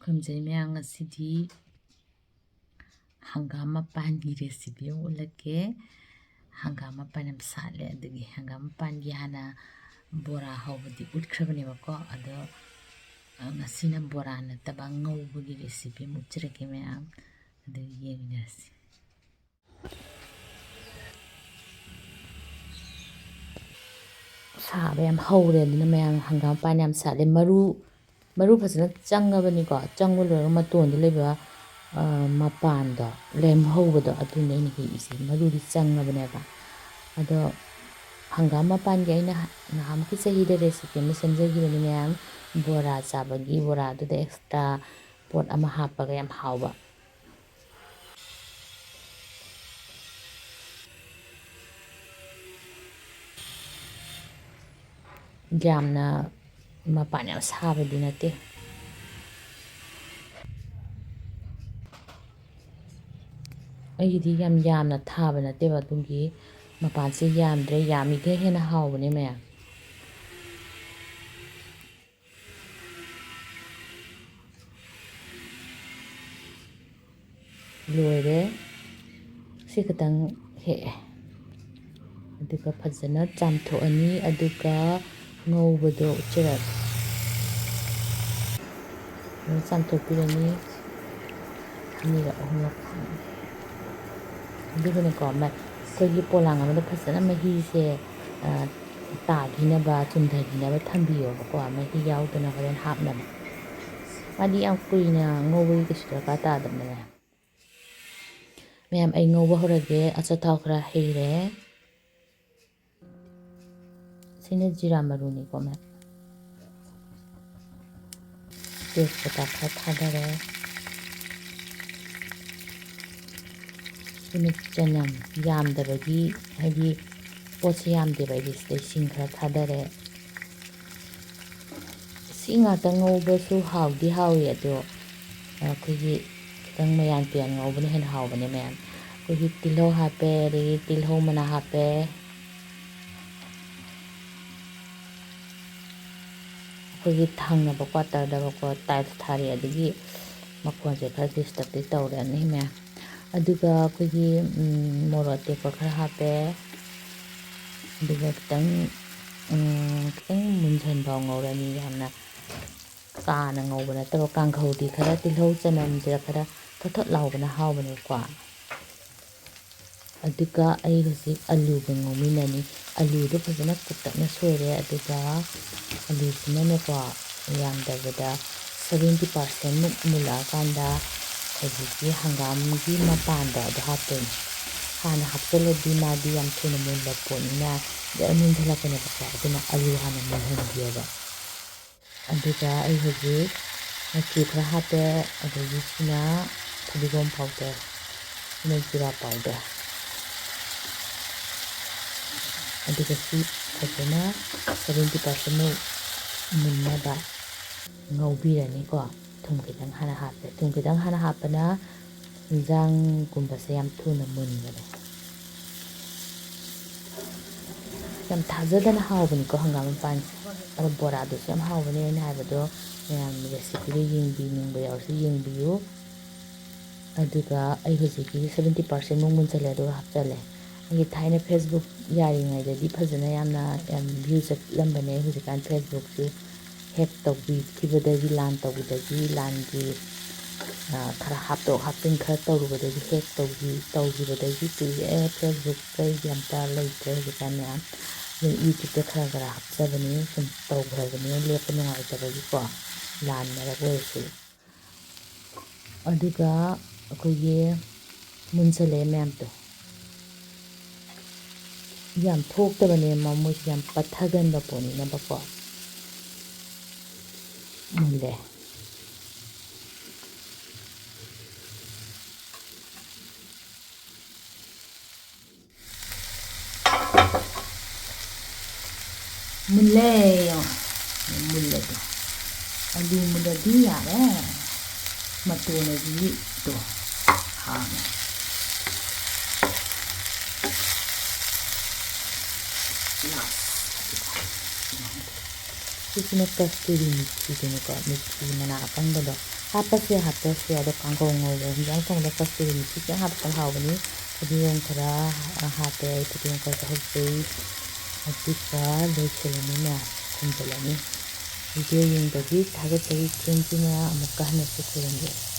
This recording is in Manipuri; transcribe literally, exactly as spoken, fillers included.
ꯈꯨꯔꯨꯝꯖꯩ ꯃꯌꯥꯝ, ꯉꯁꯤꯗꯤ ꯍꯪꯒꯥꯝ ꯃꯄꯥꯟꯒꯤ recipe ꯑꯃ ꯎꯠꯂꯛꯀꯦ꯫ ꯍꯪꯒꯥꯝ ꯃꯄꯥꯟ ꯌꯥꯝ ꯁꯥꯠꯂꯦ, ꯑꯗꯨꯒꯤ ꯍꯪꯒꯥꯝ ꯃꯄꯥꯟꯒꯤ ꯍꯥꯟꯅ ꯕꯣꯔꯥ ꯍꯧꯕꯗꯤ ꯎꯠꯈ꯭ꯔꯕꯅꯦꯕꯀꯣ꯫ ꯑꯗꯣ, ꯑ, ꯉꯁꯤꯅ ꯕꯣꯔꯥ ꯅꯠꯇꯕ ꯉꯧꯕꯒꯤ recipe ꯑꯃ ꯎꯠꯆꯔꯛꯀꯦ ꯃꯌꯥꯝ, ꯑꯗꯨ ꯌꯦꯡꯃꯤꯟꯅꯔꯁꯤ꯫ ꯁꯥꯕ ꯌꯥꯝ ꯍꯧꯔꯦ, ꯑꯗꯨꯅ ꯃꯌꯥꯝ ꯍꯪꯒꯥꯝ ꯃꯄꯥꯟ ꯌꯥꯝ ꯁꯥꯠꯂꯦ꯫ ꯃꯔꯨ, ꯃꯔꯨ ꯐꯖꯅ ꯆꯪꯉꯕꯅꯤꯀꯣ꯫ ꯆꯪꯕ ꯂꯣꯏꯔꯒ ꯃꯇꯣꯟꯗ ꯂꯩꯕ, ꯑ, ꯃꯄꯥꯟꯗꯣ, ꯂꯦꯝꯍꯧꯕꯗꯣ, ꯑꯗꯨꯅꯦ ꯑꯩꯅ ꯍꯦꯛꯏꯁꯦ꯫ ꯃꯔꯨꯗꯤ ꯆꯪꯉꯕꯅꯦꯕ꯫ ꯑꯗꯣ ꯍꯪꯒꯥꯝ ꯃꯄꯥꯟꯒꯤ ꯑꯩꯅ ꯅꯍꯥꯟꯃꯨꯛꯀꯤ ꯆꯍꯤꯗ recipe ꯑꯃ ꯁꯦꯝꯖꯈꯤꯕꯅꯤ ꯃꯌꯥꯝ, ꯕꯣꯔꯥ ꯆꯥꯕꯒꯤ꯫ ꯕꯣꯔꯥꯗꯨꯗ extra ꯄꯣꯠ ꯑꯃ ꯍꯥꯞꯄꯒ ꯌꯥꯝ ꯍꯥꯎꯕ꯫ ꯌꯥꯝꯅ ꯃꯄꯥꯟ ꯌꯥꯝ ꯁꯥꯕꯗꯤ ꯅꯠꯇꯦ꯫ ꯑꯩꯒꯤꯗꯤ ꯌꯥꯝ ꯌꯥꯝꯅ ꯊꯥꯕ ꯅꯠꯇꯦꯕ, ꯑꯗꯨꯒꯤ ꯃꯄꯥꯟꯁꯦ ꯌꯥꯝꯗ꯭ꯔꯦ꯫ ꯌꯥꯝꯃꯤꯈꯩ ꯍꯦꯟꯅ ꯍꯥꯎꯕꯅꯦ ꯃꯌꯥꯝ꯫ ꯂꯣꯏꯔꯦ꯫ ꯁꯤ ꯈꯛꯇꯪ ꯍꯦꯛꯑꯦ꯫ ꯑꯗꯨꯒ ꯐꯖꯅ ꯆꯥꯝꯊꯣꯛꯑꯅꯤ, ꯑꯗꯨꯒ ꯉꯧꯕꯗꯣ ꯎꯠꯆꯔꯛꯑꯒꯦ꯫ ꯐꯖꯅ ꯆꯥꯝꯊꯣꯛꯄꯤꯔꯅꯤ꯫ ꯑꯅꯤꯔꯛ, ꯑꯍꯨꯝꯂꯛ꯫ ꯑꯗꯨꯒꯅꯦꯀꯣ, ꯃ-, ꯑꯩꯈꯣꯏꯒꯤ ꯄꯣꯂꯥꯡ ꯑꯃꯗ ꯐꯖꯅ ꯃꯍꯤꯁꯦ, ꯑ, ꯇꯥꯈꯤꯅꯕ, ꯆꯨꯝꯊꯈꯤꯅꯕ ꯊꯝꯕꯤꯌꯣꯕꯀꯣ, ꯃꯍꯤ ꯌꯥꯎꯗꯅ ꯍꯣꯔꯦꯟ ꯍꯥꯞꯅꯕ꯫ ꯃꯥꯗꯤ ꯌꯥꯝ ꯀꯨꯏꯅ ꯉꯧꯕꯒꯤ ꯀꯩꯁꯨ ꯗꯔꯀꯥꯔ ꯇꯥꯗꯕꯅꯦ꯫ ꯃꯌꯥꯝ, ꯑꯩ ꯉꯧꯕ ꯍꯧꯔꯒꯦ꯫ ꯑꯆꯥꯊꯥꯎ ꯈꯔ ꯍꯩꯔꯦ꯫ ꯁꯤꯅ ꯖꯤꯔꯥ ꯃꯔꯨꯅꯤꯀꯣ ꯃꯌꯥꯝ꯫ ꯇꯦꯖꯄꯇꯥ ꯈꯔ ꯊꯥꯗꯔꯦ꯫ ꯁꯤꯅ ꯆꯅꯝ ꯌꯥꯝꯗꯕꯒꯤ, ꯍꯥꯏꯗꯤ ꯄꯣꯠꯁꯦ ꯌꯥꯝꯗꯦꯕ ꯑꯩꯗꯤ꯫ ꯁꯤꯗ ꯏꯁꯤꯡ ꯈꯔ ꯊꯥꯗꯔꯦ꯫ ꯁꯤ ꯉꯥꯛꯇ ꯉꯧꯕꯁꯨ ꯍꯥꯎꯗꯤ ꯍꯥꯎꯏ, ꯑꯗꯣ ꯑꯩꯈꯣꯏꯒꯤ ꯈꯤꯇꯪ ꯃꯌꯥꯟ ꯇꯨꯌꯥꯟ ꯉꯧꯕꯅ ꯍꯦꯟꯅ ꯍꯥꯎꯕꯅꯦ ꯃꯌꯥꯝ꯫ ꯑꯩꯈꯣꯏꯒꯤ ꯇꯤꯜꯍꯧ ꯍꯥꯞꯄꯦ, ꯑꯗꯒꯤ ꯇꯤꯜꯍꯧ ꯃꯅꯥ ꯍꯥꯞꯄꯦ꯫ ꯑꯩꯒꯤ ꯊꯪꯅꯕ ꯀ꯭ꯋꯥꯇꯔꯗꯕꯀꯣ ꯇꯥꯏꯜꯁ ꯊꯥꯔꯤ, ꯑꯗꯨꯒꯤ ꯃꯈꯣꯟꯁꯦ ꯈꯔ ꯗꯤꯁꯇꯔꯕꯇꯤ ꯇꯧꯔꯦ ꯑꯅꯤ ꯃꯌꯥꯝ꯫ ꯑꯗꯨꯒ ꯑꯩꯈꯣꯏꯒꯤ, ꯎꯝ, ꯃꯣꯔꯣꯛ ꯑꯇꯦꯛꯄ ꯈꯔ ꯍꯥꯞꯄꯦ꯫ ꯑꯗꯨꯒ ꯈꯤꯇꯪ, ꯎꯝ, ꯈꯤꯇꯪ ꯃꯨꯟꯁꯟꯐꯥꯎ ꯉꯧꯔꯅꯤ꯫ ꯌꯥꯝꯅ ꯀꯥꯅ ꯉꯧꯕ ꯅꯠꯇꯕ, ꯀꯥꯡꯈꯧꯗꯤ ꯈꯔ ꯇꯤꯜꯍꯧ ꯆꯅꯝꯁꯤꯗ ꯈꯔ ꯊꯣꯠ ꯊꯣꯠ ꯂꯥꯎꯕꯅ ꯍꯥꯎꯕꯅꯦꯕꯀꯣ꯫ ꯑꯗꯨꯒ ꯑꯩ ꯍꯧꯖꯤꯛ ꯑꯂꯨꯒ ꯉꯧꯃꯤꯟꯅꯅꯤ꯫ ꯑꯂꯨꯗꯣ ꯐꯖꯅ ꯀꯨꯞꯇꯛꯅ ꯁꯣꯏꯔꯦ꯫ ꯑꯗꯨꯒ ꯑꯂꯨꯁꯤꯅꯅꯦꯀꯣ, ꯌꯥꯝꯗꯕꯗ ꯁꯚꯦꯟꯇꯤ ꯄꯥꯔꯁꯦꯟꯃꯨꯛ ꯃꯨꯜꯂꯛꯑꯀꯥꯟꯗ ꯍꯧꯖꯤꯛꯀꯤ ꯍꯪꯒꯥꯝꯒꯤ ꯃꯄꯥꯟꯗꯣ ꯑꯗꯨ ꯍꯥꯞꯇꯣꯏꯅꯦ꯫ ꯍꯥꯟꯅ ꯍꯥꯞꯆꯤꯜꯂꯗꯤ ꯃꯥꯗꯤ ꯌꯥꯝ ꯊꯨꯅ ꯃꯨꯟꯕ ꯄꯣꯠꯅꯤꯅ ꯖꯔ ꯃꯨꯟꯁꯤꯜꯂꯛꯄꯅꯦꯕꯀꯣ꯫ ꯑꯗꯨꯅ ꯑꯂꯨ ꯍꯥꯟꯅ ꯃꯨꯜꯍꯟꯒꯦꯕ꯫ ꯑꯗꯨꯒ ꯑꯩ ꯍꯧꯖꯤꯛ ꯃꯆꯨ ꯈꯔ ꯍꯥꯞꯄꯦ, ꯑꯗꯒꯤ ꯁꯤꯅ ꯐꯗꯤꯒꯣꯝ powder, ꯁꯤꯅ ꯖꯤꯔꯥ powder꯫ ꯑꯗꯨꯒ ꯁꯤ ꯐꯖꯅ ꯁꯚꯦꯟꯇꯤ ꯄꯥꯔꯁꯦꯟꯃꯨꯛ ꯃꯨꯟꯅꯕ ꯉꯧꯕꯤꯔꯅꯤꯀꯣ꯫ ꯊꯨꯝ ꯈꯤꯇꯪ ꯍꯥꯟꯅ ꯍꯥꯞꯄꯦ꯫ ꯊꯨꯝ ꯈꯤꯇꯪ ꯍꯥꯟꯅ ꯍꯥꯞꯄꯅ ꯏꯟꯖꯥꯡꯒꯨꯝꯕꯁꯦ ꯌꯥꯝ ꯊꯨꯅ ꯃꯨꯟꯕꯅꯦ꯫ ꯌꯥꯝ ꯊꯥꯖꯗꯅ ꯍꯥꯎꯕꯅꯤꯀꯣ ꯍꯪꯒꯥꯝ ꯃꯄꯥꯟꯁꯦ꯫ ꯑꯗꯣ ꯕꯣꯔꯥꯗꯨꯁꯨ ꯌꯥꯝ ꯍꯥꯎꯕꯅꯦ ꯑꯩꯅ ꯍꯥꯏꯕꯗꯣ꯫ ꯃꯌꯥꯝ recipeꯗꯣ ꯌꯦꯡꯕꯤꯅꯤꯡꯕ ꯌꯥꯎꯔꯁꯨ ꯌꯦꯡꯕꯤꯌꯨ꯫ ꯑꯗꯨꯒ ꯑꯩ ꯍꯧꯖꯤꯛꯀꯤ ꯁꯚꯦꯟꯇꯤ ꯄꯥꯔꯁꯦꯟꯃꯨꯛ ꯃꯨꯟꯁꯤꯜꯂꯦ, ꯑꯗꯨꯒ ꯍꯥꯞꯆꯜꯂꯦ꯫ ꯑꯩꯒꯤ ꯊꯥꯏꯅ Facebook ꯌꯥꯔꯤꯉꯩꯗꯗꯤ ꯐꯖꯅ ꯌꯥꯝꯅ, ꯌꯥꯝ view ꯆꯠꯂꯝꯕꯅꯦ꯫ ꯍꯧꯖꯤꯛꯀꯥꯟ Facebookꯁꯤ hack ꯇꯧꯕꯤꯈꯤꯕꯗꯒꯤ, ꯂꯥꯟ ꯇꯧꯕꯗꯒꯤ, ꯂꯥꯟꯒꯤ, ꯑ, ꯈꯔ ꯍꯥꯞꯇꯣꯛ ꯍꯥꯞꯆꯤꯟ ꯈꯔ ꯇꯧꯔꯨꯕꯗꯒꯤ, hack ꯇꯧꯈꯤ-, ꯇꯧꯈꯤꯕꯗꯒꯤ ꯀꯨꯏꯔꯦ꯫ Facebookꯇ ꯑꯩꯗꯤ ꯑꯝꯇ ꯂꯩꯇ꯭ꯔꯦ ꯍꯧꯖꯤꯛꯀꯥꯟ ꯃꯌꯥꯝ꯫ ꯑꯗꯨ YouTubeꯇ ꯈꯔ ꯈꯔ ꯍꯥꯞꯆꯕꯅꯤ, ꯁꯨꯝ ꯇꯧꯈ꯭ꯔꯕꯅꯤꯅ ꯂꯦꯞꯄ ꯅꯨꯡꯉꯥꯏꯇꯕꯒꯤꯀꯣ, ꯂꯥꯟ ꯃꯔꯛ ꯑꯣꯏꯔꯁꯨ꯫ ꯑꯗꯨꯒ ꯑꯩꯈꯣꯏꯒꯤ ꯃꯨꯟꯁꯜꯂꯛꯑꯦ ꯃꯌꯥꯝꯗꯣ꯫ ꯌꯥꯝ ꯊꯣꯛꯇꯕꯅꯦ, ꯃ-, ꯃꯣꯏꯁꯦ ꯌꯥꯝ ꯄꯠꯊꯒꯟꯕ ꯄꯣꯠꯅꯤꯅꯕꯀꯣ꯫ ꯃꯨꯜꯂꯦ꯫ ꯃꯨꯜꯂꯦ, ꯌꯦꯡꯉꯣ꯫ ꯃꯨꯜꯂꯦ ꯑꯗꯣ꯫ ꯑꯂꯨ ꯃꯨꯜꯂꯗꯤ ꯌꯥꯔꯦ꯫ ꯃꯇꯣꯟ ꯑꯁꯤꯗꯣ ꯍꯥꯡꯉꯦ꯫ Last꯫ ꯁꯤꯁꯤꯅ ꯀꯁꯇꯨꯔꯤ ꯃꯤꯊꯤꯗꯨꯅꯤꯀꯣ, ꯃꯤꯊꯤ ꯃꯅꯥ ꯑꯀꯪꯕꯗꯣ꯫ ꯍꯥꯞꯄꯁꯨ ꯌꯥꯏ, ꯍꯥꯞꯇ꯭ꯔꯁꯨ ꯌꯥꯏ, ꯑꯗꯣ ꯀꯥꯡꯉꯧ ꯉꯧꯕ ꯍꯤꯟꯖꯥꯡ ꯊꯣꯡꯕꯗ ꯀꯁꯇꯨꯔꯤ ꯃꯤꯊꯤ ꯈꯤꯇꯪ ꯍꯥꯞꯄꯗ ꯍꯥꯎꯕꯅꯤ꯫ ꯐꯗꯤꯒꯣꯝ ꯈꯔ, ꯑ, ꯍꯥꯞꯄꯦ ꯑꯩ, ꯐꯗꯤꯒꯣꯝ ꯈꯔ ꯍꯧꯖꯩ꯫ ꯑꯗꯨꯒ ꯂꯣꯏꯁꯤꯜꯂꯅꯤ ꯃꯌꯥꯝ, ꯈꯨꯝꯖꯤꯜꯂꯅꯤ꯫ ꯚꯤꯗꯤꯑꯣ ꯌꯦꯡꯕꯒꯤ ꯊꯥꯒꯠꯆꯔꯤ꯫ ꯊꯦꯡꯀ꯭ꯌꯨ ꯃꯌꯥꯝ, ꯑꯃꯨꯛꯀ ꯍꯟꯅꯁꯨ ꯈꯨꯔꯨꯝꯖꯔꯤ꯫